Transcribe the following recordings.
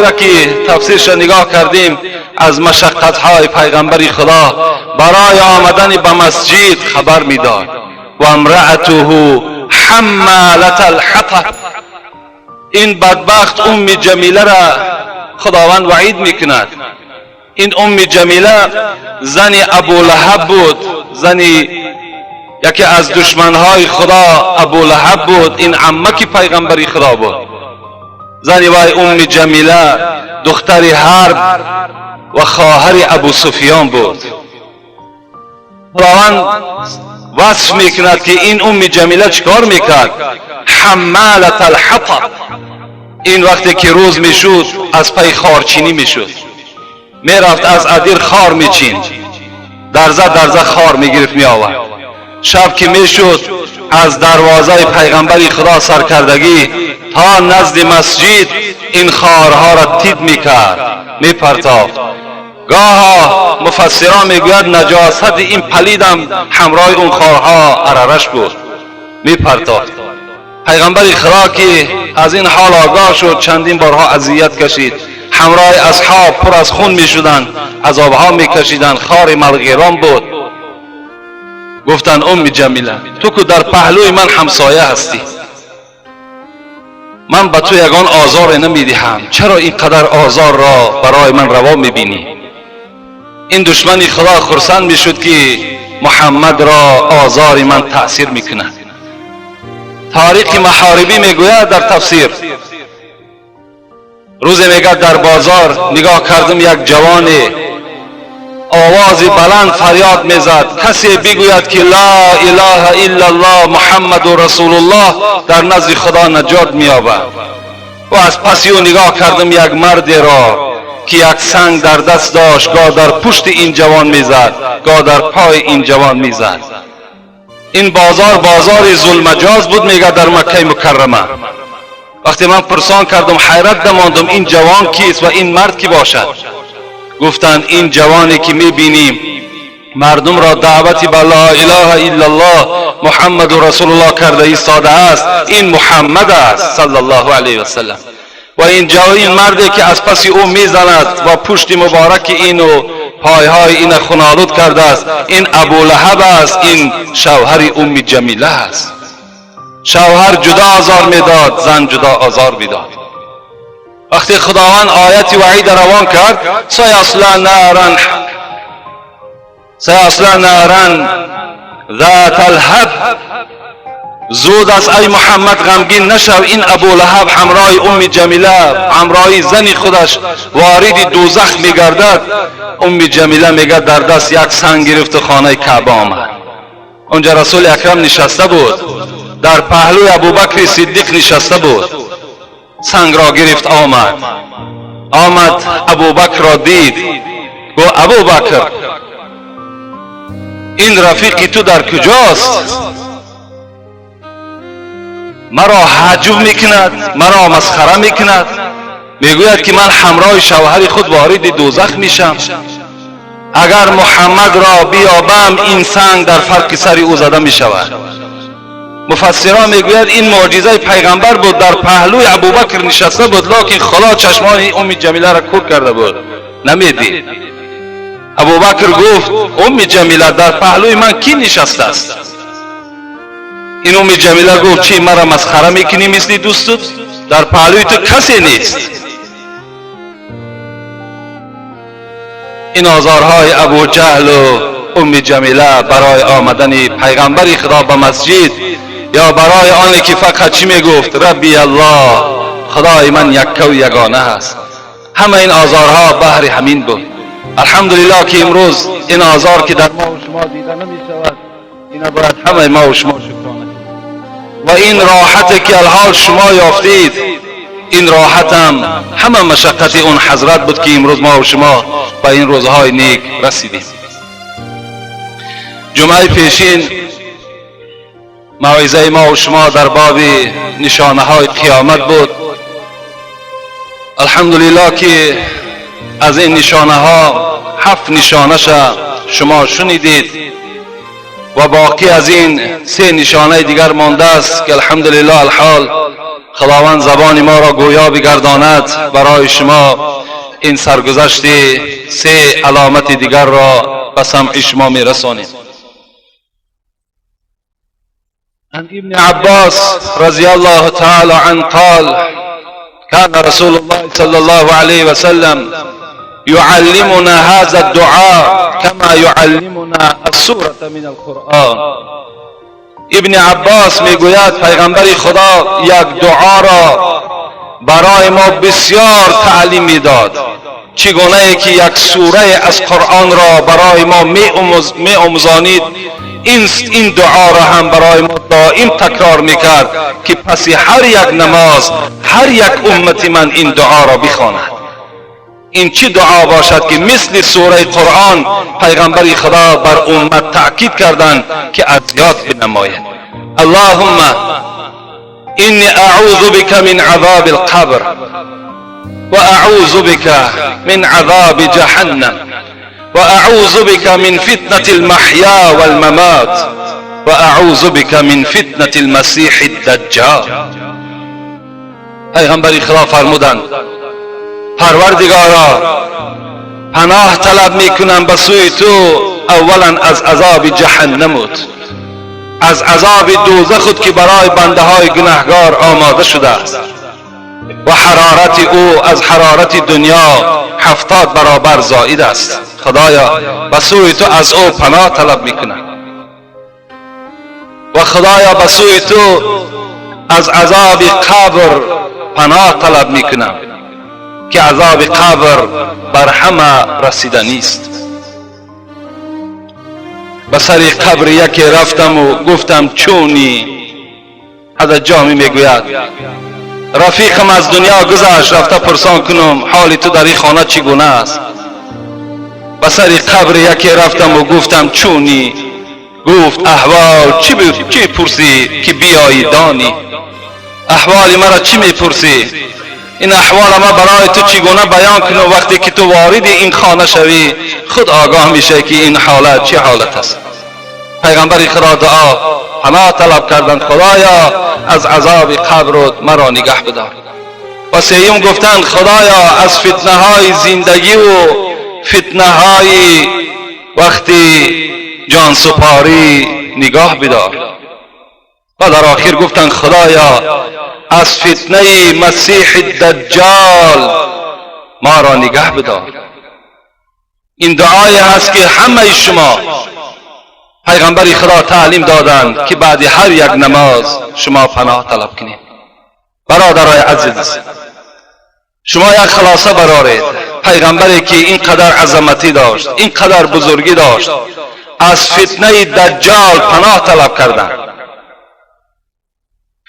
را که تفسیرش نگاه کردیم از مشقت‌های پیغمبر خدا برای آمدن به مسجد خبر میداد. و امرأته حمالة الحطب، این بدبخت ام جمیله را خداوند وعید میکند. این ام جمیله زن ابو لهب بود، زن یکی از دشمنهای خدا ابو لهب بود. این عمک پیغمبری خدا بود. زن وای ام جمیله دختر حرب و خواهر ابو سفیان بود. خداوند وصف میکند که این ام جمیله چکار میکرد؟ حمالة الحطب. این وقتی که روز میشد از پی خارچینی میشد، میرفت از ادیر خار میچین، درزه درزه خار میگرفت میآورد. شب که میشد از دروازه پیغمبر خدا سرکردگی تا نزد مسجد این خارها را تید میکرد، میپرتافت. گاها مفسران میگوید نجاست این پلیدم همراه اون خارها عررش بود، میپرتافت. پیغمبر خدا که از این حال آگاه شد چندین بارها اذیت کشید، همراه اصحاب پر از خون میشدند، عذابها میکشیدند، خار ملغیران بود. گفتند ام جمیله تو که در پهلوی من همسایه هستی، من به تو یگان آزار نمیدهم، چرا اینقدر آزار را برای من روا میبینی؟ این دشمن خدا خرسند میشد که محمد را آزار من تأثیر میکند. تاریخ محاربی میگوید در تفسیر، روزی میگه در بازار نگاه کردم یک جوان آواز بلند فریاد میزد، کسی بگوید که لا اله الا الله محمد رسول الله در نزد خدا نجات مییابد. و از پس او نگاه کردم یک مرد را که یک سنگ در دست داشت، گاه در پشت این جوان میزد، گاه در پای این جوان میزد. این بازار بازار ظلمجاز بود میگه در مکه مکرمه. وقتی من پرسان کردم حیرت دماندم این جوان کیست و این مرد کی باشد؟ گفتند این جوانی که میبینیم مردم را دعوتی به لا اله الا الله محمد رسول الله کرده ایستاده است، این محمد است صلی الله علیه و سلم. و این جوان مردی که از پس او میزند و پشت مبارک این و پایهای این خونالود کرده است، این ابو لهب است، این شوهر ام جمیله است. شوهر جدا آزار میداد، زن جدا آزار میداد. وقتی خداوند آیت وعید روان کرد، سیصلی نارا ذات الهب، زود از ای محمد غمگین نشو، این ابو لهب همراه ام جمیله همراه زن خودش وارد دوزخ میگردد. ام جمیله میگه در دست یک سنگ گرفت و خانه کعبه آمد. اونجا رسول اکرم نشسته بود، در پهلوی ابوبکر صدیق نشسته بود. سنگ را گرفت آمد، آمد ابوبکر را دید، گفت ابوبکر این رفیق تو در کجاست؟ مرا هجو میکند، مرا مسخره میکند، میگوید که من همراه شوهر خود وارد دوزخ میشم، اگر محمد را بیابم این سنگ در فرق سر او زده میشود. مفسران میگوید این معجزه پیغمبر بود، در پهلوی ابوبکر نشسته بود، لکن خدا چشمان ام جمیله را کور کرده بود، نمیدید. ابوبکر گفت ام جمیله در پهلوی من کی نشسته است؟ این ام جمیله گفت چی مرا مسخره میکنی مثل دوستت؟ در پهلوی تو کسی نیست. این آزارهای ابو جهل و ام جمیله برای آمدن پیغمبر خدا به مسجد، یا برای آنی که فقط چی میگفت؟ ربی الله، خدای من یکه و یگانه است. همه این آزارها بهر همین بود. الحمدلله که امروز این آزار که در ما و شما دیده نمی شود، اینا باید همه ما و شما شکرانه. و این راحت که الحال شما یافتید، این راحت هم همه مشقت اون حضرت بود که امروز ما و شما به این روزهای نیک رسیدیم. جمعه پیشین موعظه ما و شما در باب نشانه های قیامت بود. الحمدلله که از این نشانه ها 7 نشانه شما شنیدید و باقی از این 3 نشانه دیگر مانده است که الحمدلله الحال خداوند زبان ما را گویا بگرداند. برای شما این سرگذشت سه علامت دیگر را به سمع شما میرسانیم. عن ابن عباس رضی الله تعالی عنه قال: كان رسول الله صلى الله عليه وسلم يعلمنا هذا الدعاء كما يعلمنا السورة من القرآن. ابن عباس میگوید پیغمبر خدا یک دعا را برای ما بسیار تعلیم میداد، چگونه ای که یک سوره از قرآن را برای ما میآموزانید، این دعا را هم برای ما دائم تکرار میکرد که پس هر یک نماز هر یک امت من این دعا را بخواند. این چی دعا باشد که مثل سوره قرآن پیغمبر خدا بر امت تأکید کردند که از یاد بنماید. اللهم انی اعوذ بک من عذاب القبر و اعوذ بک من عذاب جهنم و اعوذ بک من فتنة المحیا والممات و اعوذ بک من فتنة المسیح الدجال. پیغمبر خدا فرمودند: پروردگارا، پناه طلب میکنم به سوی تو اولا از عذاب جهنمت، از عذاب دوزخت که برای بنده های گناهگار آماده شده است و حرارت او از حرارت دنیا 70 برابر زائد است. خدایا به سوی تو از او پناه طلب میکنم و خدایا به سوی تو از عذاب قبر پناه طلب میکنم که عذاب قبر بر همه رسیدنی است. به سر قبر یکی رفتم و گفتم چونی؟ حضرت جامی میگوید رفیقم از دنیا گذشت، رفته پرسان کنم حال تو در این خانه چگونه است. به سر قبر یکی رفتم و گفتم چونی؟ گفت احوال چی پرسی که بیایی دانی؟ احوال مرا چی میپرسی؟ این احوال ما برای تو چگونه بیان کنم؟ وقتی که تو وارد این خانه شوی خود آگاه میشه که این حالت چه حالت است. پیغمبر خدا دعا پناه طلب کردند: خدایا از عذاب قبر مرا نگه بدار. و سیوم گفتند: خدایا از فتنه های زندگی و فتنه های وقتی جان سپاری نگاه بدار. و در آخر گفتند: خدایا از فتنه مسیح دجال ما را نگه بدار. این دعایی هست که همه شما پیغمبر خدا تعلیم دادند که بعد هر یک نماز شما پناه طلب کنید. برادرای عزیز، شما یک خلاصه برارید. پیغمبری که اینقدر عظمتی داشت، اینقدر بزرگی داشت، از فتنه دجال پناه طلب کردند.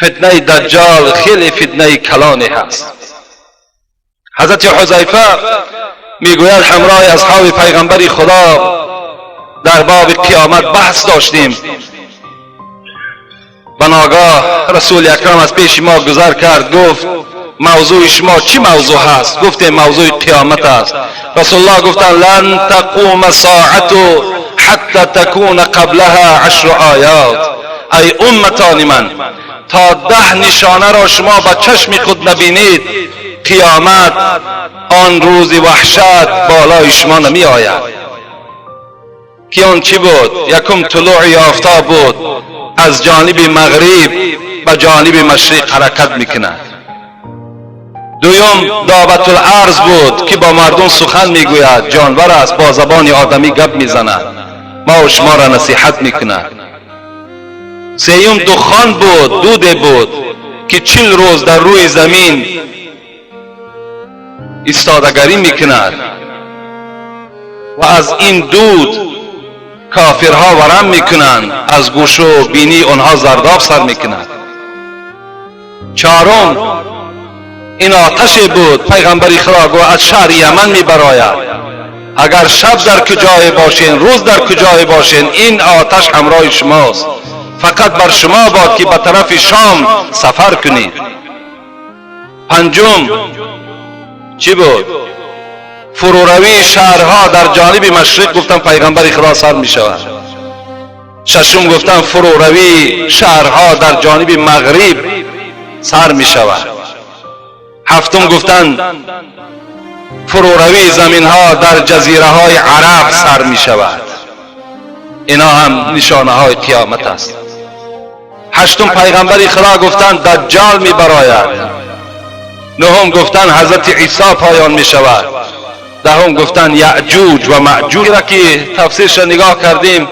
فتنه دجال خیلی فتنه کلانی هست. حضرت حذیفه میگوید همراه اصحاب پیغمبر خدا در باب قیامت بحث داشتیم. بناگاه رسول اکرم از پیش ما گذر کرد، گفت موضوع شما چی موضوع هست؟ گفتیم موضوع قیامت است. رسول الله گفتند لن تقوم ساعت حتی تکون قبلها 10 آیات. ای امتان من، تا 10 نشانه را شما با چشم خود نبینید قیامت آن روز وحشت بالای شما نمی آید. که آن چی بود؟ یکم طلوع آفتاب بود، از جانب مغرب به جانب مشرق حرکت میکند. دوم دابت الارض بود که با مردم سخن میگوید، جانور است، با زبان آدمی گپ میزند، ما و شما را نصیحت میکند. سیوم دخان بود، دود بود که 40 روز در روی زمین ایستادگری میکند و از این دود کافرها ورم میکنند، از گوش و بینی آنها زرداب سر میکند. چهارم این آتش بود، پیغمبر خدا گفت از شهر یمن میبراید، اگر شب در کجای باشین روز در کجای باشین این آتش همراه شماست، فقط بر شما باد که به طرف شام سفر کنید. پنجم چی بود؟ فروروی شهرها در جانب مشرق گفتن پیغمبر خدا سر می شود. ششم گفتن فروروی شهرها در جانب مغرب сар мешавад. Ҳафтум гуфтанд, фурӯравии заминҳо дар ҷазираҳои араб сар мешавад. Ино ҳам нишонаҳои қиёмат аст. Ҳаштум, пайғамбари Худо гуфтанд, Даҷҷол мебарояд. Нуҳум гуфтанд, Ҳазрати Исо поён мешавад. Даҳум гуфтанд, Яъҷуҷ ва Маъҷуҷ, ки тафсирша нигоҳ кардем.